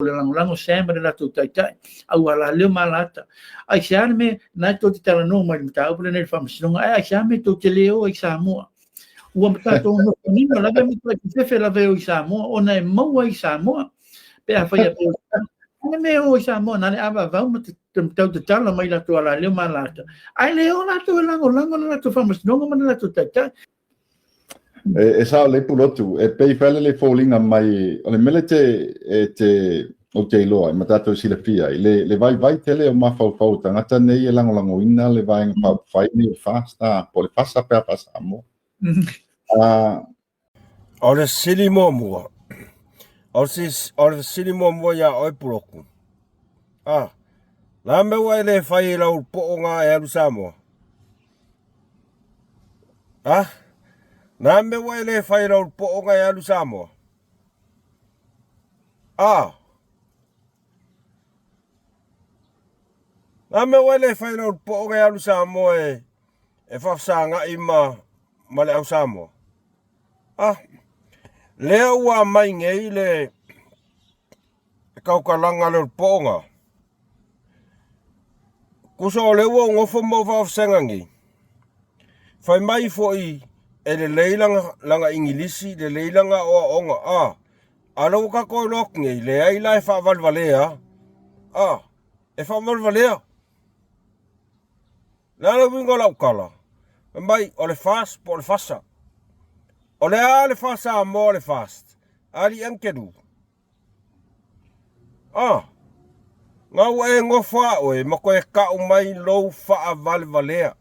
Le lagolago Sam ma le latou taitai, a ua alaleo ma alata. Aisea le mea na e tou te talanoa mai i le mataupu lenei i le faamasinoga, ae aisea le mea tou te le o ai i Samoa? Ua tatou nofonino lava ma toe fefefe lava e o i Samoa, ona e maua i Samoa. Pe a fai atu, le mea e o i Samoa, na le avaavau ma tau tatala mai latou alaleo ma alata, ae le o latou e lagolago le latou faamasinoga ma le latou taitai. E sao lelei Pulotu, e pei foi le foliga mai o le mea lea e te ou te iloa ai ma tatou silafia ai, le vaivai tele o mafaufau o tagata nei e lagolagoina le Vaega Faaupufai nei o le FAST, po o le FASA pe a faa-Samoa. O le sili muamua, o le sili muamua ia oe Pulotu, la mea ua e le fai i lau poo nga e alu Samoa? A? Na mea ua e le fai i lau poo nga e alu Samoa? A? Na mea ua e le fai i lau poo nga e alu Samoa e faafesagai ma le au Samoa? A? Lea ua aumai nei le tautalaga le pooga. Tusa o lea ua ou nofo ma ou faavasega nei, fai mai foi e lelei lana Igilisi, lelei lana aoaoga, a, a o lea ua tatou iloa atu nei, leai la e faavalevalea, a, e faavalevalea. O le a le uiga o lau tala? Fai mai, o le FAST po o le FASA. O le a le faa-Samoa o le FAST? Alii Angelu. A, na ua e nofo a oe ma toe tau mai lou faavalevalea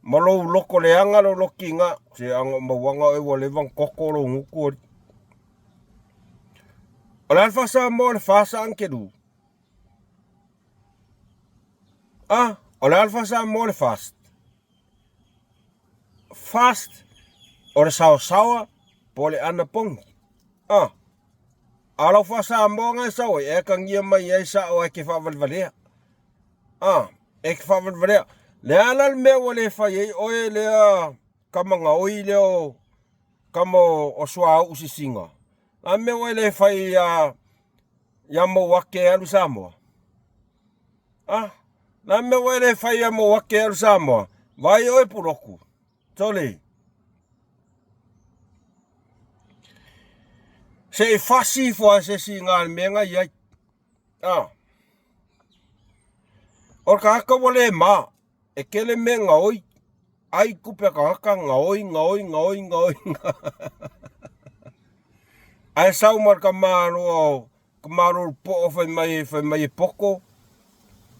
ma lou loto leaga lou loto tiga, se aga o mauaga oe ua leva ona toto lou gutu alii. O le a le faa-Samoa o le FASA Angelu? A, o le a le faa-Samoa o le FAST? FAST o le saosaoa po o le anapogi. A, a lau faa-Samoa na e sau ai, e atagia mai ai sao e te faavalevalea. A, e te faavalevalea. Le a la le mea ua le fai ai oe lea tama gaoi lea o tama o suauu sisiga? A mea ua e le fai ia Mouake e alu i Samoa? A, na mea ua e le fai ia Mouake e alu i Samoa? Vaai oe Pulotu. Sole. Se i fasi ifo a se isi i ngā mea nga i ai. A. O le tagata ua le ma, e tele mea gaoi, ai tupe a tagata, gaoi, gaoi, gaoi, gaoi. Ae sau ma le tamaloa o tamaloa poo fai mai, fai mai e poto.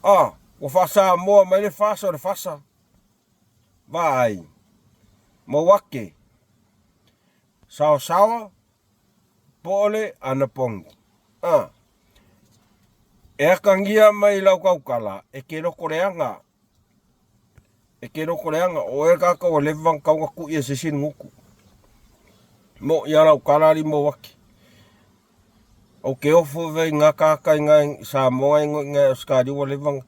A, ua faa-Samoa mai le fasa o le fasa. Vaai, Mouake, saosaoa, po o le anapogi. A, e atagia mai lau tautala, e te loko leaga, e te loko leaga, o oe tagata ua leva ona tatau ona tui e se isi le gutu. Mo ia lau tala alii Mouake. Ou te ofo vei nga tagata i nga Samoa i nga Australia ua leva ona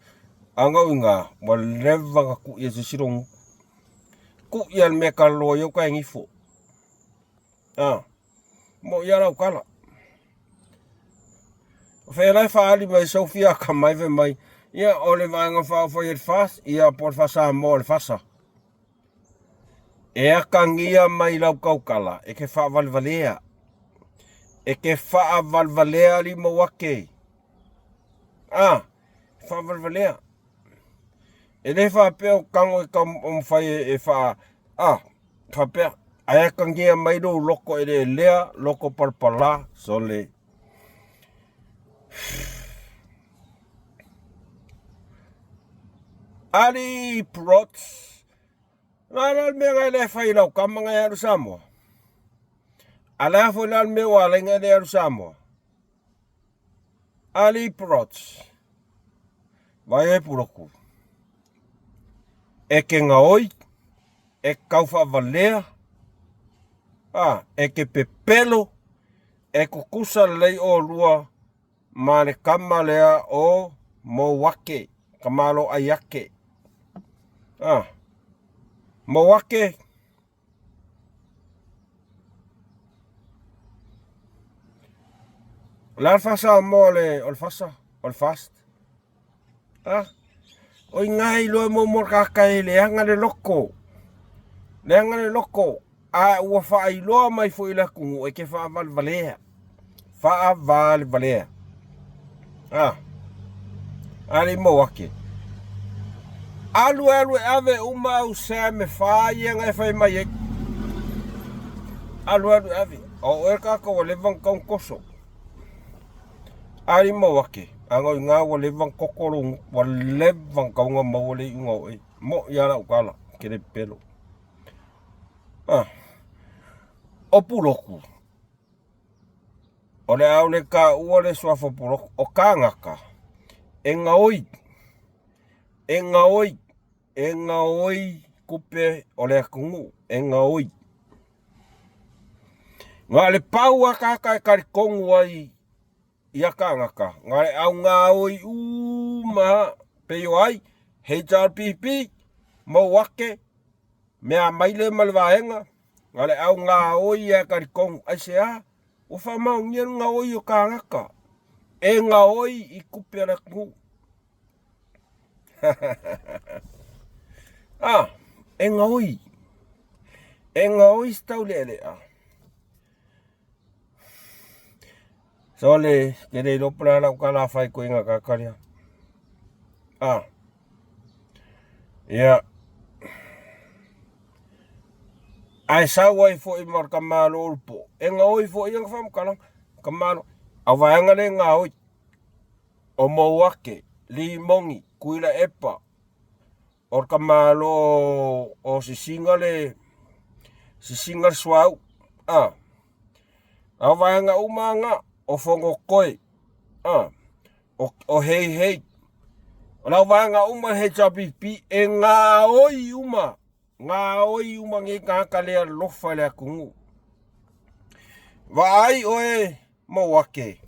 aga o ina ua leva ona tui e se isi lou gutu. Tui lava le mea e talaloa ai au tae gifo. A, mo ia lau tala. O fea la e faaali mai sau fiakamai fai mai, ia o le Vaega Faaupufai e le FAST, ia po o le faa-Samoa o le FASA. E atagia mai lau tautala, e te faavalevalea. E te faavalevalea alii Mauake. A, e faavalevalea. E le faapea o tago e taumafai e faa... A, faapea, ae atagia mai lou loto eleelea, loto palapala, sole. Alii Prots, la la le mea na e le fai i lau tama na e alu Samoa? A le a foi la le mea ua ala ai na e le alu Samoa? Alii Prots, vai e puloku. E ke gaoi, e kau faavalea, a, e ke pepelo, e kukusa lelei olua ma le kama lea o Mouake, ka malo ai ake. A, Mouake, O le a le faasamoa o le, o le fasa, o le fast? A? O i ngai loa mo mo kaka e leaga le loko. Leaga le loko. A ua faailoa mai foi i le atunuu e te faavalevalea. Faavalevalea. A. A le mau ake. Alu e alu e ave uma au sea me whā ia ngai whai mai ai. Alu alu e ave. O oe kaka ua leva na kaunga koso. A le mau ake. A ngoi ngā ua leva na kokoro ua leva na kaunga maua le iuga o oe. Mo ia lau kala. Ke le pelo. Ah. O puloku. O le a le taua le suafa puloku. O kāngaka. E gaoi. E gaoi. E gaoi kupe o le atunuu. E gaoi. Na o le pau a kāka e talitonu ai ia kānaka, na le au gaoi uma pei o ai, HRPP, Mauake, mea maile ma le vaega, na le au gaoi e talitonu, aisea? Ua faamaonia le gaoi o kānaka, e gaoi i kupe a le atunuu. Ah, e gaoi. E gaoi se taulealea. So le, ke le iloa po o le a lau tala fai koe i gakaka lea. Ah, ia. Ae sau ai foi ma le tamaloa o le po. E gaoi foi ia na faamatalaga. Tamaloa. A o vaega lea e gaoi. O Mouake, Limoni, Tuilaepa, o le tamaloa o Sisiga le Sisiga le suauu. A, a o vaega uma na, o Fonotoe, a, o Heihei. O lau vaega uma le HRPP e gaoi uma, gaoi uma nei tagata le alofa i le atunuu. Vaai oe Mouake.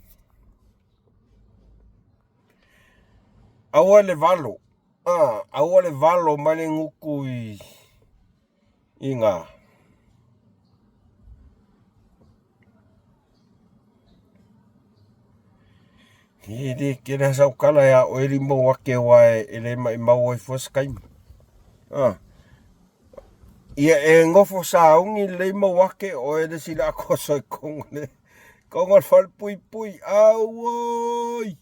Aua le valo, a, aua le valo mai le gutu i, i ngā. E le ke le sau kala ia oe li mau ake wa e le mai mau ai fua se taimi. A, ia e ngofo saungi lelei mau ake oe le sila akoso i kongo le. Kongo le falepuipui, auoi!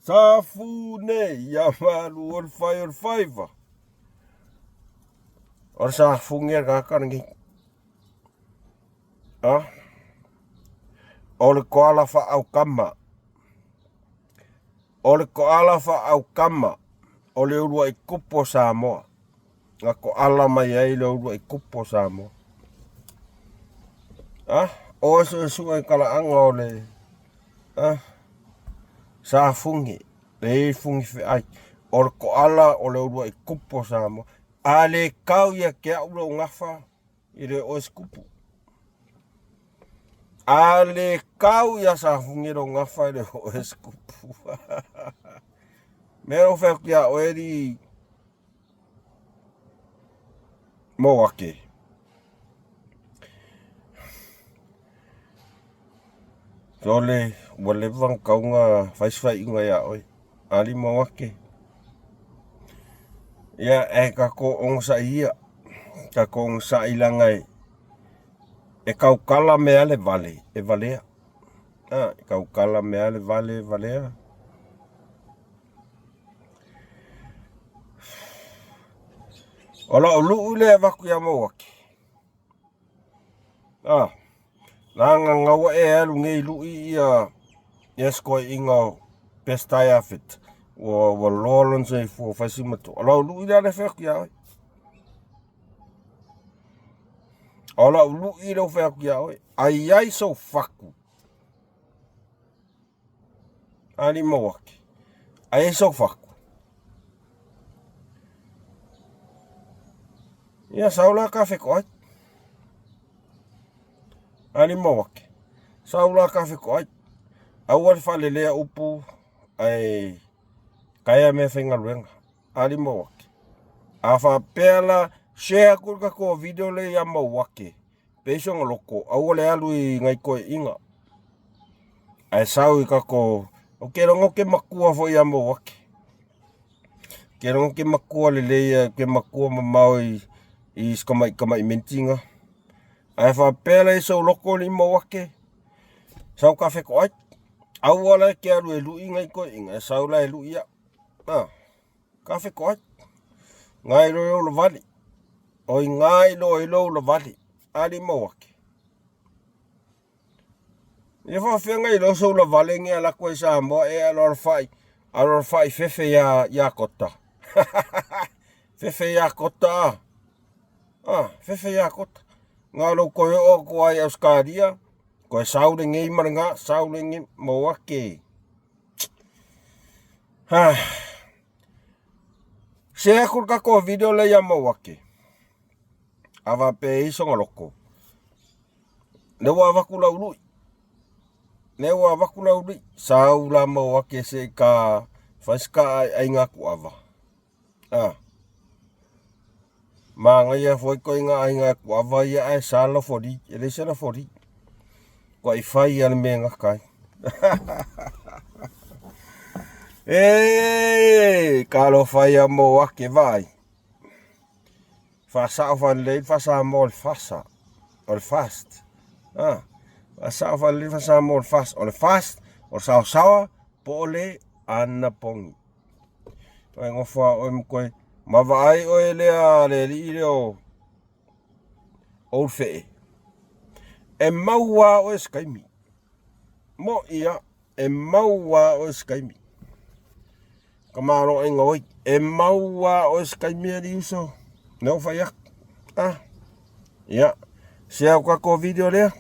Safune ia malu o le fai o le faiva. O le safune a le tagata lenei. A? O le koala faaaukama. O le koala faaaukama o le uluai tupu o Samoa. Na koala mai ai le uluai tupu o Samoa. A, o e suesuega i talaaga o le a, safune, le funi feai. O le koala o le uluai tupu o Samoa. A le kau ia te au lou gafa, E le o se kupu. A le kau ia safune lou gafa e le o se kupu. Mea o fai atu ia oe li mo ake. Sole, ua leva na tau na fai se faaiuga ia oe. Ali mau ake. Ia, e tatou onosai ia. Tatou onosai leaga e, e taukala mea le vale, e valea. A, e taukala mea le vale, e valea. O lau luʻu lea e avatu ia Mauake. A, leaga gaua e alu nei lui ia ia se toeaiina o Pestai Afet. Ua, ua loa lona soifua fai si matua. O lau lui lea le fai atu ia oe. O lau lui lea fai atu ia oe. Ai ai sou fatu. Ali Mauaki. Ai ai sou fatu. Ia sau la ka wheko ai. Ali Mauaki. Sau la ka wheko ai. Aua le whalelea upu ai kaea mea whaingaluenga. Ali Mauaki. A whapea la share aku le tatou video le ia Mauaki. Pei soga loko, aua le alu i ngai toeaiina. Ae sau i kako, o ke logo ke makua foi ia mau ake. Ke logo ke makua lelei ia, ke makua mamao i, i skamai kamai mentinga. Ae faapea la i sou loko li mau ake, sau ka feko ai. Aua la ke alu e lui ngai koe inga, e sau la e lui ia. Ah, ka feko ai. Ngai lo lo vali. Oi ngai lo i lo lo vali. Ali mau ake. Ia faafeagai loa sou lavale nge ala koe Samoa e aloalofai aloalofai fefe ia ia kota. Fefe ia kota ah. Ah, fefe ia kota. Nga lou koe o ko ai Australia, koe sau le ngei ma le nga, sau le ngei mo ake. Ha. Se aku ka ko video le ia mo ake. Ava pe iso loko. Le ua avaku lau lui. Le ua avaku lau lui. Sau la mau ake se ka fai ka ai ai ngā ku ava. Ah. Ma ngai foi ko ngā ai ngā ku ava ia ai sa la fori, e le se la fori. Ko i fai ale me ngā kai. E, ka lo fai a mo ake vai. Faasao faalelei le faasamoa o le fasa, o le fast. Ah, faasao faalelei le faasamoa o le fast. O le fast, o le saosaoa, po o le anapogi. Oe gofa oe ma koe, ma vaai oe lea le alii lea o Old Fee. E mau lava oe se taimi. Mo ia, e mau lava oe se taimi. Ka malo aiga oi. E mau a oe se taimi e uso. No fai aku. Ah. Ia. Se au kako video lea.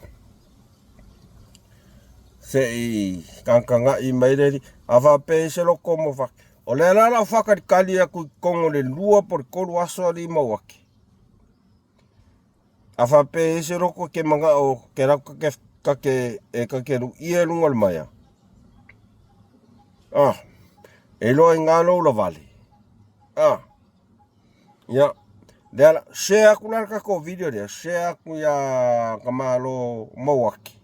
Se i kangkanga i mai le a fa pe se loko mo fa. O le la la fa kali kali aku kongo le lua por kolu aso ali mau ake. A faapea e se loko ke mangao ke lau ka ke ka ke e ka ke lu ia lunga le maia. Ah, e loa i ngā lou la vale. Ah, ia, lea la, share aku la ka ko video lea, share aku ia ka malo mauaki.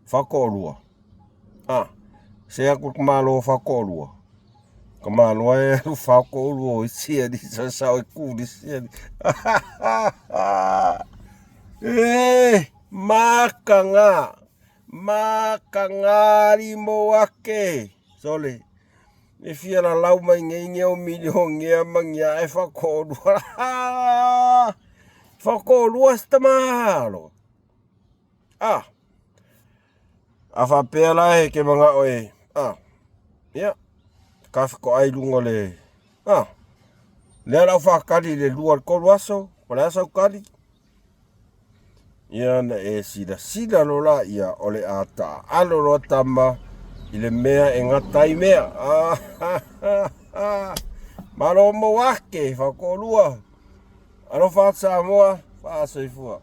Whakoolua. Ah, share aku ka malo whakoolua. Ka malo e alu whakoolua o isi ani sa sa o kuri si ani. E, makanga, makanga rimo ake. Sole, e fia la lau mai ngei ngeo milio ngea mangia e whakoolua. Whakoolua stamalo. Ah, a faapea la e ke mangao e, ah, ia, ka feko ai lunga le, ah, lea lau whakali le lua le kolu aso, o le aso kali. Ia na e sila sila lo la ia o le ata alo lo tama i le mea e ngata i mea. Ah, ha, ha, ha. Malo mo ake, whakolua. Alofa Samoa, whaasoifua.